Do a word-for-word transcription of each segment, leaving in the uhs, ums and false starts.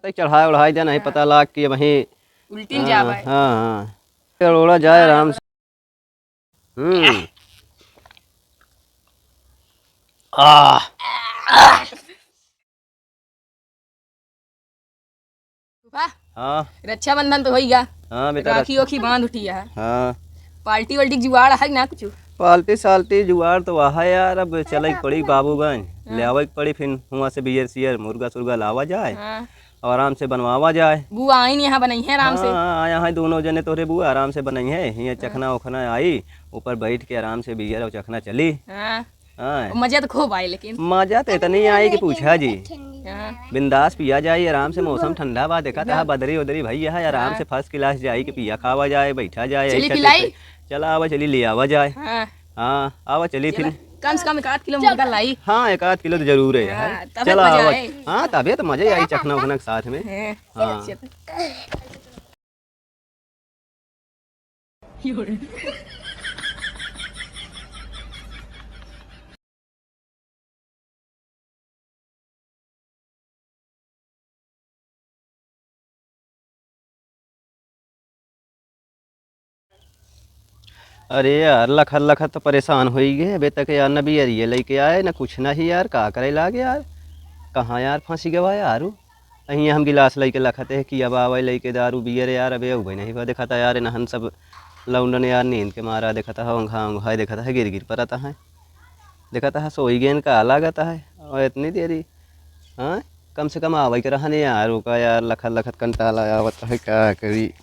तक चढ़ाए उढ़ाए दे, नहीं हाँ। पता लाग कि वहीं उल्टी न हाँ, जावे। हाँ, हाँ। चढ़ोड़ा जाए हाँ। आराम से। हम्म। आह। फूफा, हाँ। रक्षाबंधन तो होइगा। हाँ बेटा, राखी रक्षा- ओखी बांध उठी है। हाँ। पार्टी वाल्टी के जुगाड़ है ना कुछ? पार्टी साल्टी जुगाड़ तो वहा है यार, अब चले के पड़ी बाबूगंज, हाँ। ले आवे के पड़ी, फिर हुआ से बियर सियर, मुर्गा सुर्गा लावा जाए। हाँ। और आराम से बनवावा जाए। बुआ आइन यहाँ बनइहैं आराम से। हाँ, हाँ, यहाँ दोनों जने तोहरे बुआ आराम से बनइहैं। हियाँ हाँ। चखना उखना आई, ऊपर बैठ के आराम से बियर और चखना चली। हाँ। हाँ। मजा तो खूब आई लेकिन। मजा तो इतनी आई कि पूछा जी। हाँ। बिंदास पिया जाए आराम से, मौसम ठंडा बा, देखा था हाँ। बदरी उदरी भई है, आराम हाँ। से first class जाए कि पिया खावा जाए, बैठा जाए, चली ऐसा पिलाई? चला आवा, चली ले आवा जाए। हाँ। हाँ, आवा चली चला, फिर। कम से कम एक आध किलो मुर्गा लाई। हाँ, एक आध किलो तो जरूर है, हाँ, है। तबे चला मजा आवा। आए। हाँ, तबे तो मजा आई चखना उखना के साथ में। हाँ। हाँ। चल। अरे यार, लखत लखत तो परेशान होई गए। अबे तक यार न बियरिये लइके आए, न कुछ नहीं यार, का करे लागे यार, कहाँ यार फंसी गवा यार उ। अहियाँ हम गिलास लइके लखत है कि अब आवे लइके दारू बियर यार, अबे उबे नहीं बा। देखत है यार, इनहन सब लौंडन यार नींद के मारा देखत है, ओंघा ओंघा देखत है, गिर गिर परत है। देखत है, सोई गेन का लागत है, और इतनी देरी, हाँ, कम से कम आवे के रहने यार, ओका यार, लखत लखत कंटाला आवत है, का करी।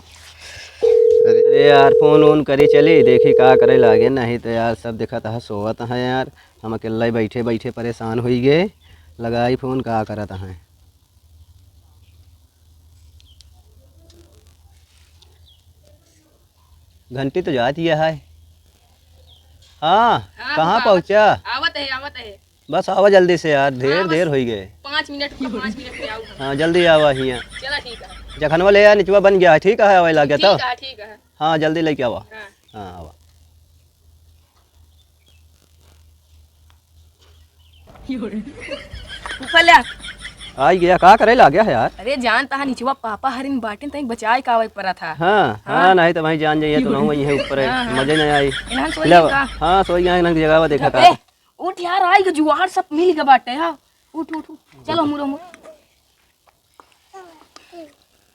अरे, अरे यार, फोन वोन करी चली, देखी का करे लागे, नहीं तो यार, सब देखत है, सोवत है यार, हम अकेला ही बैठे बैठे परेशान होई गए, लगाई फोन, का करत है। घंटी तो जात ही है। हाँ, हाँ, कहाँ पहुँचा? आवत है, आवत है। बस आवा जल्दी से यार, ढेर हाँ, बस देर होई गए। पाँच मिनट, पाँच मिनट में आऊँ। हाँ, जल्दी आवा हियाँ। चला, ठीक है। जखनवा ले आ, निचवा बन गया है, ठीक है, आवे लागे तो। ठीक है, ठीक है। हाँ, जल्दी लेके आवा। हाँ। हाँ, आवा। फूफा ले आ। आई गया, का करे लागे है यार? अरे जानता है, निचवा पापा हरिन बाटिन, तई बचाए का आवे पड़ा था। हाँ, हाँ। हाँ, नहीं तो वहीं जान जाइए, तो ना वहीं है ऊपर है, हाँ, हाँ। मजे नहीं आई। इन्हन सोई ले गए आवा। का? हाँ, सोई गए, इन्हन की जगह आवा, देखा ए, का। उठ यार, आई के जुआर सब मिल के बाटे यार। उठ, उठ, उठ। चलो, मुड़ो, मुड़ो।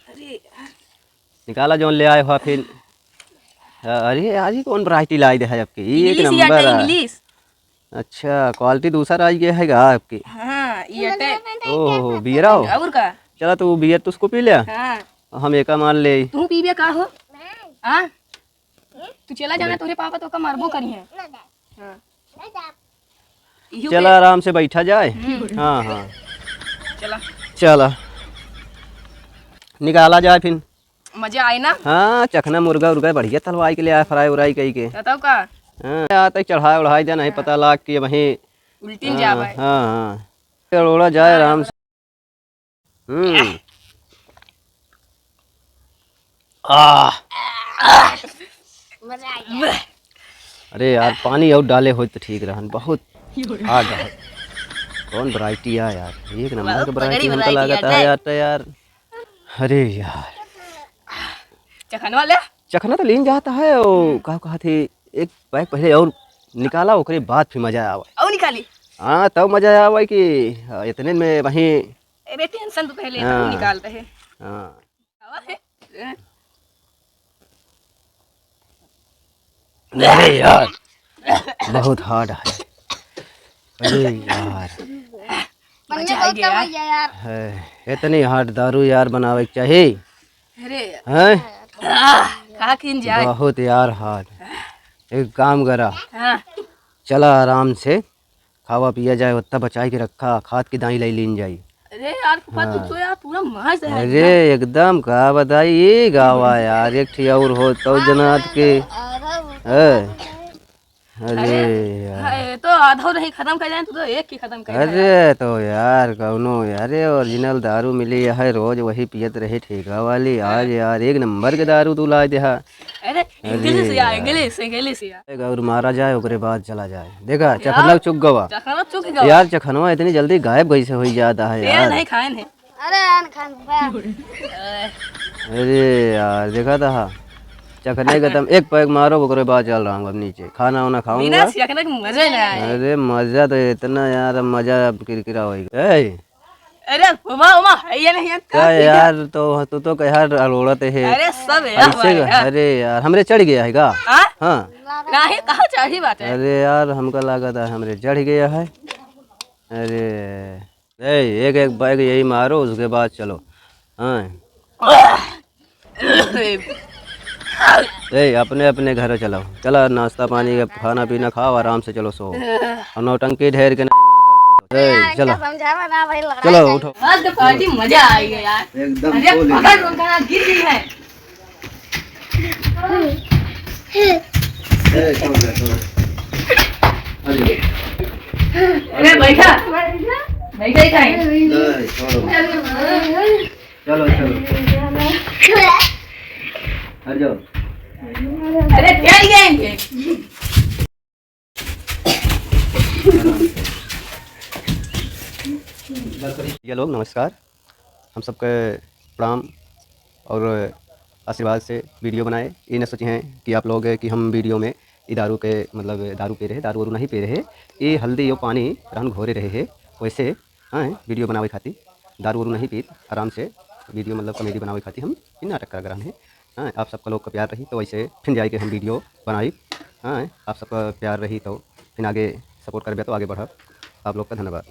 अरे यार। निकाला जौन ले आए हो फिर। अरे यार, ये कौन variety लाई दे है आपके? ये एक English ही नंबर आटे, है। English। अच्छा, quality दूसर आई गया है का आपके? हाँ, ये आटे। ओहो, बियर आओ। और का? चला, तू बियर तो उसको पी ले। हाँ। हम एका मार ले। तू पीबे का हो? हाँ? तू चला जाना, तोरे पापा तो का मारबो करी है। हाँ। इहू चला, के आराम से बैठा जाए। हम्म। हाँ, हाँ। चला। चला। निकाला जाए फिर। मजा आए ना? हाँ, चखना मुर्गा उर्गा बढ़िया तलवाई के ले आए, fry उराई कई के। बताओ का? हाँ, यहाँ तक चढ़ाए उढ़ाए दे, नहीं हाँ। पता लाग कि वहीं उल्टी न हाँ, जावे। हाँ, हाँ। चढ़ोड़ा जाए हाँ। आराम से। हम्म। आह। मजा आ गया। अरे यार, पानी और डाले होइत तो ठीक रहन, बहुत hard है। कौन variety है यार, एक नंबर बहुत का variety तगड़ी हमको variety लागत है है। यार, तो यार। अरे यार। चखनवा ले। चखना तो लीन जाता है, ओ, हम्म। का कहत है, एक पैक पहले और निकाला, ओकरे बाद फिर मजा आवे। और निकाली? हाँ, तब मजा आवे कि, हाँ, इतने में वहीं अरे tension तो पहले हाँ। निकालते हैं। हाँ। आवा है। अरे यार, बहुत hard है। अरे यार। मजा आ गया यार। है, इतनी hard दारू यार बनावे के चाही। अरे। हैं? आह, कहाँ किन जाए? बहुत यार hard। एक काम करा। हाँ। चला आराम से। खावा पिया जाए, ओत्ता बचाई के रखा, खाद की दाई लाई लीन जाई। अरे यार, फूफा, तू हाँ। तो यार पूरा मार दे है अरे, एकदम। एकदम का बताई, ये गावा यार, एक ठी और हो तो जनात के। आधा वो है। अरे अरे, यार। है, तो आधा नहीं खत्म कर जाए, तू तो एक ही खत्म कर दे। अरे, तो यार, कौनो, अरे, original दारू मिली है, रोज वही पियत रही ठेका वाली। हाँ। आज यार, एक नंबर के दारू तू ला दे हा। अरे, अरे English यार, यार। English, English यार। गौर मारा जाए, ओकरे बाद चला जाए। देखा, यार, चखना चुक गवा। चखना चुक गवा। यार, चखनवा इतनी जल्दी गायब कैसे हो जाता है ए, यार? नहीं खाए नहीं। अरे यार, खान बा। अरे यार, देखा था, हाँ। चखने के तम एक पैग मारो, ओकरे बाद चल रहा हूँ अब नीचे। खाना वाना खाऊंगा। बिना चखने के मजे ना आए। अरे मजा तो इतना यार, अब मजा अब किरकिरा होएगा। ए, अरे, उमा, उमा, है ये नहीं है? का यार, तो तू तो कह यार अलोड़त है। अरे, सब है, ऐसे हमारे का। अरे यार, हमरे चढ़ गया है का? हाँ? हाँ। नहीं, कहाँ चढ़ी बात है? अरे यार, हमका लागत है हमरे चढ़ गया है। अरे, ए, एक, एक पैग यही मारो, उसके बाद चलो। हाँ। ए, अपने, अपने घर चलो। चला, नाश्ता पानी, खाना पीना खाओ, आराम से चलो, सो। और नौटंकी ढेर के नहीं, मादर चोदो। ए, चला। समझावा ना भाई, लड़ाई चलो, नहीं। उठो। आज तो पार्टी मजा आएगा यार। एकदम अरे, सो ले। पकड़ उनका, गिर गई है। ए, छोड़ दे, छोड़ दे। अरे। अरे, बैठा। बैठा ही कहीं। नहीं, छोड़ो। चलो, चलो। हट जाओ। अरे, क्या ही है ये? भैया लोग नमस्कार, हम सबके प्रणाम और आशीर्वाद से वीडियो बनाए। ये न सोचे हैं कि आप लोग कि हम वीडियो में ये दारू के, मतलब, दारू पी रहे, दारू वारू नहीं पी रहे। ये हल्दी यो पानी रहन घोरे रहे है, वैसे हाँ, वीडियो बनावे खातिर। दारू वारू नहीं पीत, आराम से वीडियो, मतलब, कॉमेडी बनावे खातिर हम ई नाटक कर रहन है। हाँ, आप सबका लोग का प्यार रही तो वैसे फिर जाए के हम वीडियो बनाई। हाँ, आप सबका प्यार रही तो फिर आगे सपोर्ट करबे तो आगे बढ़ब। आप लोग का धन्यवाद।